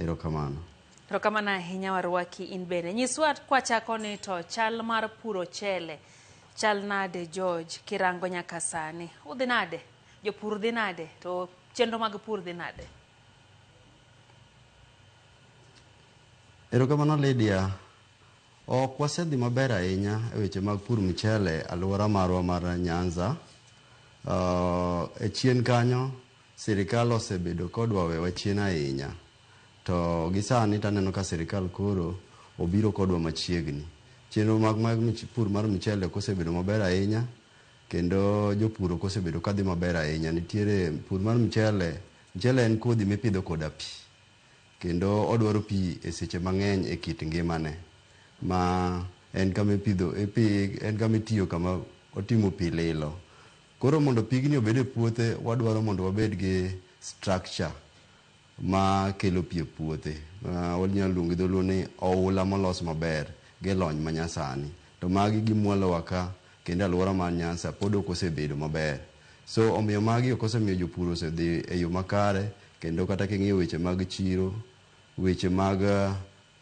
Erokamano. Erokamano ahinya warwaki in bende. Nyiswa kwachako ni to chal mar puro ochele chal nade George kirango nyaka sani? Udhi nade? Jopur dhi nade? To chenro mag pur dhi nade? Erokamano Lydia. Ok wasedhi maber ahinya e weche mag pur mchele alwora marwa mar Nyanza. E chien kanyo sirikal osebedo kodwa wewa chien ahinya. To gi sani to aneno ka sirikal koro obiro kodwa machiegni. Chenro mag mag pur mar mchele ok osebedo maber ahinya kendo jopur ok osebedo kadhi maber ahinya. Nitiere pur mar mchele, mchele en kodhi mipidho koda pi. Kendo odwaro pi e seche mang'eny e kit ngimane ma en kama ipidho en kama itiyo kama otimo pi lilo. Koro mondo pigni obed e puothe wadwaro mondo wabed gi structure ma kelo pi e puothe. Wanyalo luongo gi dholuo ni oula molos maber gi lony manyasani. To magi gimwalowa ka kendo aluora mar Nyanza pod ok osebedo maber. So omiyo magi ok osemiyo jopur osedhi e yo makare kendo kata king'iyo weche mag chiro, weche mag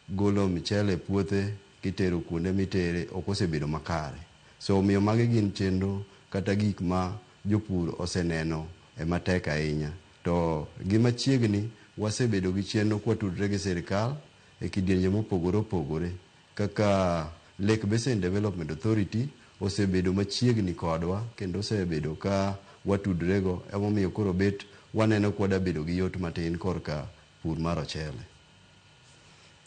golo mchele e puothe kitero kuonde mitere ok osebedo makare. So omiyo magi gin chenro kata gik ma jopur oseneno e matek ahinya. To gi machiegni wasebedo gi chenro kwatudre gi sirikal e kidienje mopogore opogore kaka Lake Basin Development Authority osebedo machiegni kodwa kendo osebedo ka watudrego emomiyo koro bet waneno kwa bedo gi yot matin korka pur mar ochele.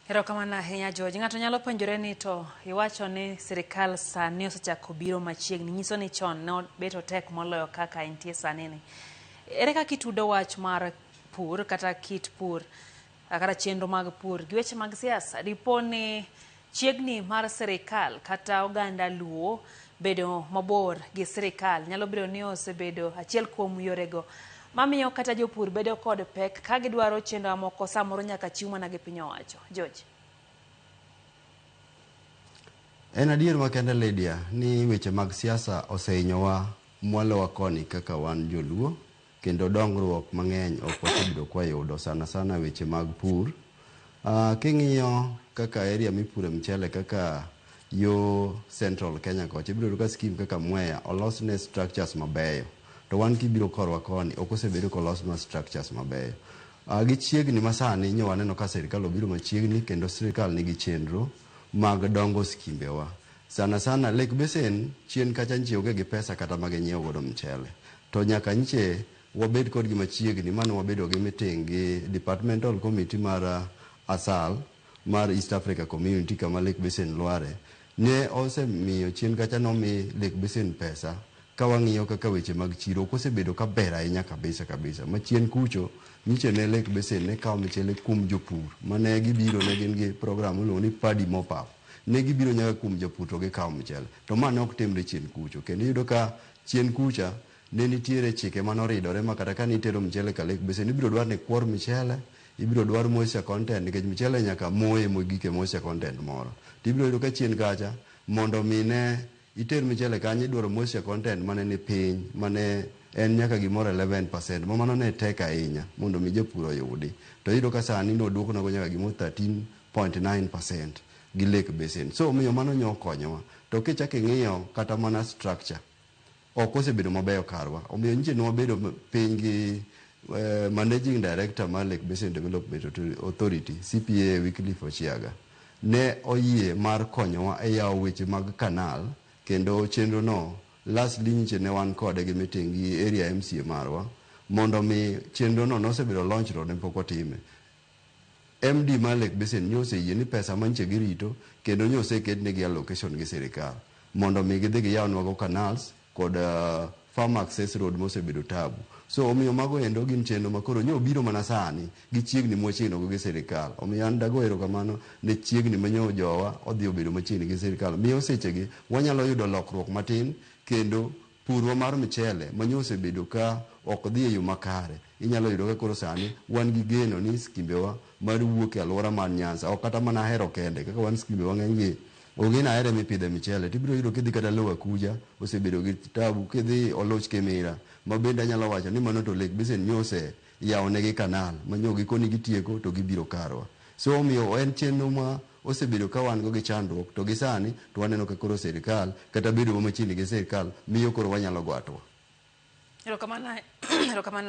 Erokamano ahinya George. Ng'ato nyalo penjore ni to iwacho ni sirikal sani osechako biro machiegni, nyiso ni chon ne bet otek moloyo kaka entie sani ni. Ere kaka itudo wach mar pur kata kit pur kata chenro mag pur gi weche mag siasa? Dipo ni chiegni mar sirikal kata oganda Luo bedo mabor gi sirikal nyalo bedo ni osebedo achiel kuom yorego mamiyo kata jopur bedo kod pek ka gidwaro chenro mamoko samoro nyaka chiw mana gi piny owacho. George. En adier makende Lydia ni weche mag siasa osehinyowa mwalowa koni kaka wan joluo kendo dongruok mang'eny ok wasebedo kwayudo sana sana weche mag pur. King'iyo kaka area mipure mchele kaka yo Central Kenya kocha ibiro yudo ka scheme kaka Mwea olosne structures mabeyo to wan kibiro korwa koni ok osebedo kolosnwa structures mabeyo. Gi chiegni masani nyo waneno ka sirikal obiro machiegni kendo sirikal nigi chenro mag dongo skimbewa. Sana sana Lake Basin chien kacha nchi onge gi pesa kata ma ginyiewo godo mchele. To nyaka nche wabed kodgi machiegni mane wabedo gi meeting gi departmental committee mar ASAL mar East Africa Community kama Lake Basin lware ne osemiyo chien kacha nomi Lake Basin pesa ka wang'iyo kaka weche mag chiro ok osebedo ka ber ahinya kabisa kabisa. Machien kucho nyiche ne Lake Basin ne kawo michele kuom jopur mane gibiro ne gin gi program miluongo ni Paddy Mop Up. Ne gibiro nyaka kuom japur to gikawo mchele. To ma ne ok timre chien kucho. Kendo iyudo ka chien kucha ne nitiere chike manoridore ma kata ka nitero mchele ka Lake Basin ibiro dwar ni kwor mchele, ibiro dwar moisture content nikech mchele nyaka moye mogik e moisture content moro. To ibiro yudo ka chien kacha mondo mi ne iter mchele kanyo idwaro moisture content mane ni piny mane en nyaka gimoro 11% ma mano ne tek ahinya mondo mi japur oyudi. To iyudo ka sani noduoknago nyaka gimoro 13.9% gi Lake Basin. So omiyo mano nyo okonyowa. To kichako ing'iyo kata mana structure ok osebedo mabeyo karwa. Omiyo nyiche ne wabedo piny gi Managing Director mar Lake Basin Development Authority CPA Wycliffe Ochiaga ne oyie mar konyowa e yawo weche mag canal kendo chenro no lastly nyiche ne wan kode gi meeting gi area MCA marwa mondo mi chenro no nosebedo launch to ne pok otime. MD mar Lake Basin nyo oseyie ni pesa manyiche girito kendo nyo oseketnegi allocation gi sirikal mondo mi gidhi giyawnwago canals kod farm access road mosebedo tabu. So omiyo mago endo gin chenro ma koro nyo obiro mana sani gi chiegni mwachiegni go gi sirikal. Omiyo an dago erokamano ne chiegni ma nyo jowa odhi obedo machiegni gi sirikal. Miyo sechegi wanyalo yudo lokruok matin kendo purwa mar mchele ma nyo osebedo ka ok dhi e yo makare inyalo yudo ka koro sani wan gi geno ni skimbewa mar wuok e alwora mar Nyanza ok kata mana Ahero kende kaka wan skimbewa ng'eny gi onge ni Ahero emipidhe mchele tibiro yudo kidhi kata Lower Kuja osebedo gi tabu kidhi Oluch Kimira ma bende anyalo wacho ni mano to Lake Basin nyo ose yawo negi kanal manyo gikoni gitieko to gibiro karwa. So omiyo en chenro ma osebedo ka wan go gi chandruok to gi sani to waneno ka koro sirikal kata bedo machiegni gi sirikal miyo koro wanyalo go hatua. Erokamano, erokamano.